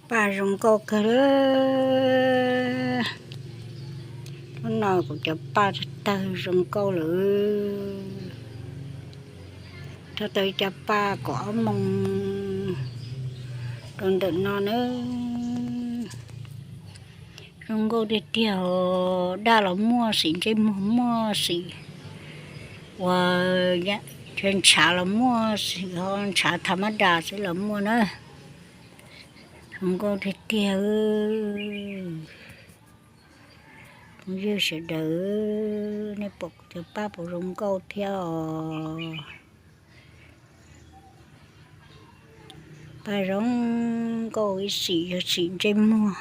Paj zoo nkauj kawg lawm. Hnub no kuv cov paj tawg zoo nkauj lawm. Tau tau ib cov paj kaum ob moos rau ntawm no na. Zoo nkauj tiag tiag os, daj los muaj, xim ntsej muag muaj, xim uas ntshav los muaj, xim ho ntshav tha mab das xwb los muaj na. Zoo nkauj tiag tiag. Phooj ywg sawv daws, nej pom kuv cov paj puas zoo nkauj thiab os? Paj zoo nkauj, ib xim yog xim ntsej muag,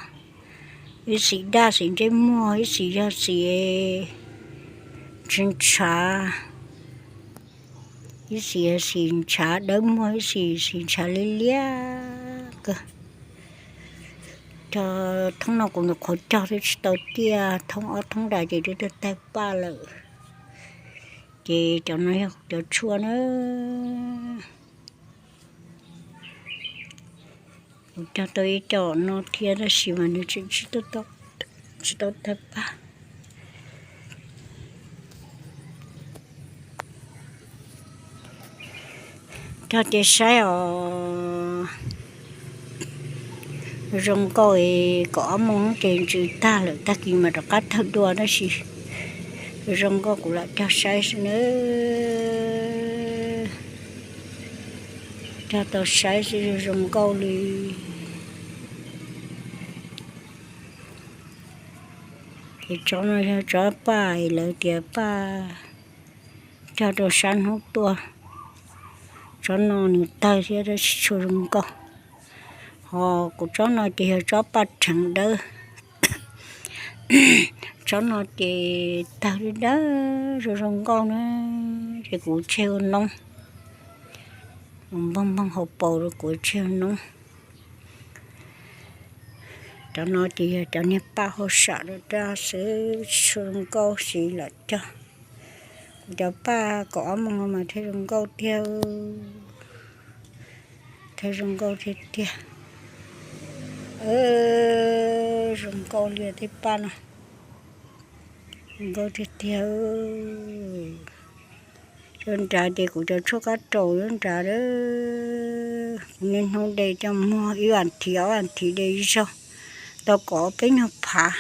ib xim daj xim ntsej muag, ib xim yog xim ntshav, ib xim yog xim ntshav dawb muag, ib xim xim ntshav liab liab kawg. Cog thoob no kuv nyuam qhuav cog twb tsis tau tiaj, thoob ob thoob nrad ces twb tawg tawg paj lawm. Ces cov no yog kuv cov tshuaj na. Kuv cog tau ib co no thiab tab sis mas nws tseem tsis tau, tsis tau tawg paj. Cog ces saib os. Zoo nkauj, kaum ob moos ces ntsws tag lawm, tag kis mas rov qab tawg dua tab sis zoo nkauj kuv lam cog saib xwb na. Cog tau saib xwb zoo nkauj li. Ces tsob no yog tsob paj es lawv tias paj cog rau sab hnub tuaj. Tsob no nws tawg thiab tab sis tshua zoo nkauj. Ho kuv tsob no ces yog tsob paj rheev dawb. Tsob no ces tawg dawb dawb zoo zoo nkauj na, ces kuv tseg ua noob. Npog npog hauv paus rau kuv tseg ua noob. Cov no ces yog cov niag paj hauj sam daj daj xwb, tshua zoo nkauj siv lam cog. Kuv cov paj kaum ob moos no mas thiaj zoo nkauj tiag, thiaj zoo nkauj tiag tiag. Zoo nkauj li tej paj no, zoo nkauj tiag tiag. Cov nrad ces kuv cov tshuaj kab raus nyob nrad. Kuv niaj hnub de coj muag ib vas thiv ob vas thiv de ib zaug, tau kaum ob peb nyuag phav.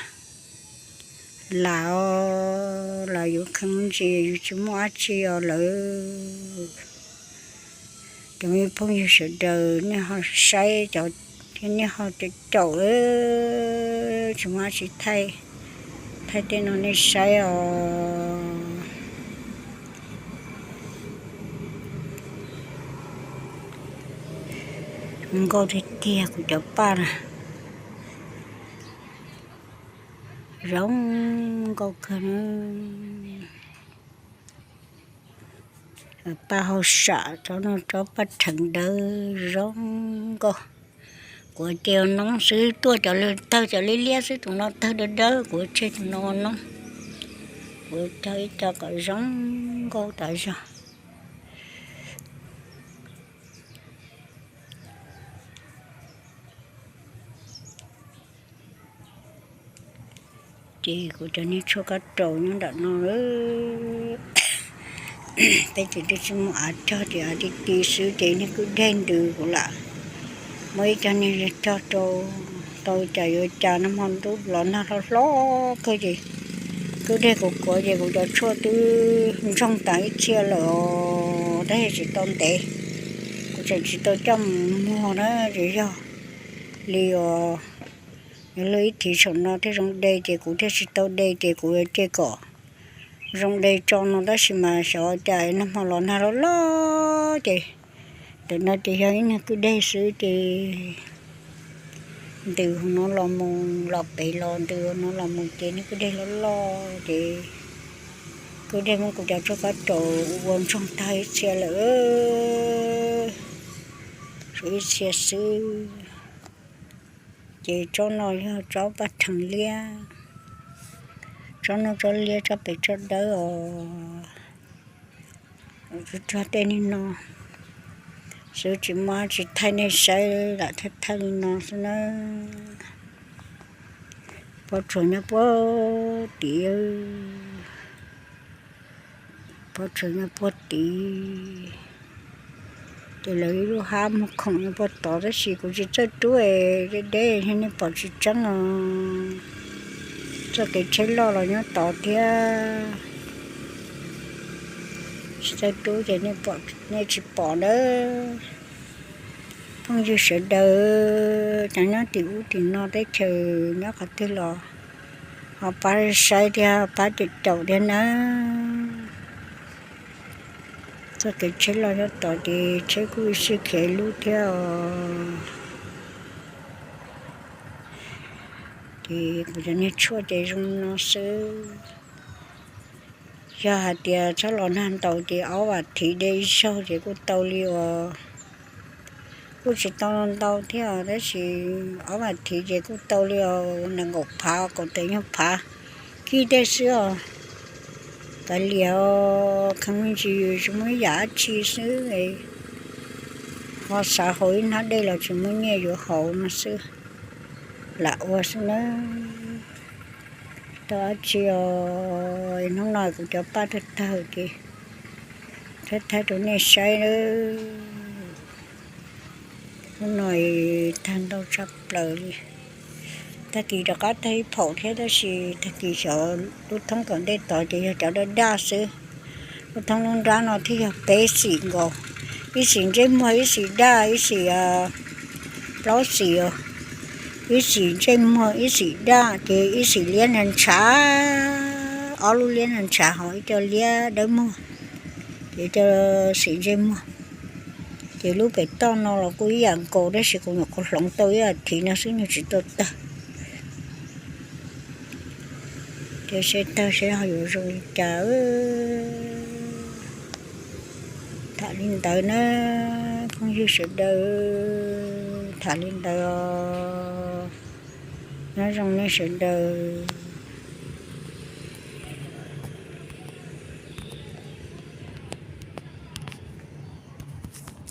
Lam os, lam yuav kheev ntsis, yus tsis muaj dab tsi os lawm. Cov me phooj ywg sawv daws nej ho saib cov thiab nej ho caum caum, tsis muaj dab tsi thaij, thaij tej no nej saib os. Nkauj tiag tiag kuv cov paj na. Zoo nkauj kawg na. Paj hauj sam, tsob no tsob paj rheev dawb zoo nkauj. Kuv ces ua noob xwb, tuaj cov tawg cov liab liab xwb, tus no tawg dawb dawb, kuv tseg tus no ua noob. Kuv cog ib co kom zoo nkauj tas zog. Ces kuv cov niag tshuaj kab raus nyob nram no. Peb ces twb tsis muaj av cog ces av ti ti xwb ces niag kwj deg ntws kuv lam muab ib co niag cog rau, tau cas yuav cas nag hmo ntuj los nag hlob hlob kawg ces kwj deg kuv kuav ces kuv cov tshuaj twb ntsoog tas ib txhia lawm os, tab sis tsis tau ntev, kuv tseem tsis tau coj mus muag na, tsis yog li os. Yog luag ib thiv saum no thiaj zoo de ces kuv thiaj tsis tau de ces kuv yuav cia kom zoo de tso no tab sis mas xyov cas nag hmo los nag loj loj ces ntawm no ces yog ib niag kwj deg xwb ces ntws hauv no los mus, los pem los ntws hauv no los mus ces niag kwj deg loj loj ces kwj deg muab kuv cov tshuaj kab raus ua ntsoog tag ib txhia lawm, tshuav ib txhia xwb. Ces tsob no yog tsob paj rheev liab, tsob no tsob liab tsob pem tsob dawb os. Tsuag tsuag tej niag no, Xwb tsis muaj tsis thaij nej saib, lam thaij thaij li no xwb na. Pob tsuas nyob puag tid, pob tsuas nyob puag tid. Ces lawv ib lub hab muag khoom nyob puag tod tab sis kuv tsis txawj rub, deb deb nej pom tsis tseeb os. Txoj kev tsheb loj los nyob tod thiab. Tsis txawj rub ces nej tsis pom nawb. Phooj ywg sawv daws, cov nyob tim ub tim no teb chaws nyob qhov twg los ho pab saib thiab pab caum caum thiab nawb. Txoj kev tsheb loj nyob tod ces tsheb kuj ib sij khiav ib lub thiab os. Ces kuv cov niag tshuaj ces zoo no xwb. Yog hais tias txhob los nag ntaus ces ob vam thiv de ib zaug ces kuj tau li os. Kuj tsis tau ntau thiab tab sis ob vam thiv ces kuj tau li os, nees nkaum phav kaum tawm nyuag phav kib tej xwb os. Kav liam, kheev me ntsis tsis muaj ib yam dab tsi xwb. Ho xav haus ib hnab dej los tsis muaj nyiaj yuav haus no xwb. Lam ua xwb nawb. Tau dab tsi os, hnub no kuv cov paj tawg tawg ces thaij thaij rau nej saib nawb. Hnub no tag ntau tshaj plaws li. Tag kis rov qab tag ib phaum thiab tab sis tag kis xyov lub thoob tom ntej tod ces yog cov daj daj xwb. Lub thoob lub nrab no thiaj yog peb xim nkaus, ib xim ntsej muag, ib xim daj, ib xim plaub xim, ib xim ntsej muag, ib xim daj, ces ib xim liab ntshav ntshav, ob lub liab ntshav ntshav ho ib co liab dawb muag, ces ib co xim ntsej muag. Ces lub pem toj no los kuj ib yam nkaus tab sis kuv nyuam qhuav hloov tau ib yam thiv no xwb, nws tsis tau tawg. Ces seb tawg seb ho yuav zoo li cas. Tham li ntawd na, phooj ywg sawv daws, tham li ntawd os. Nyob zoo nej sawv daws.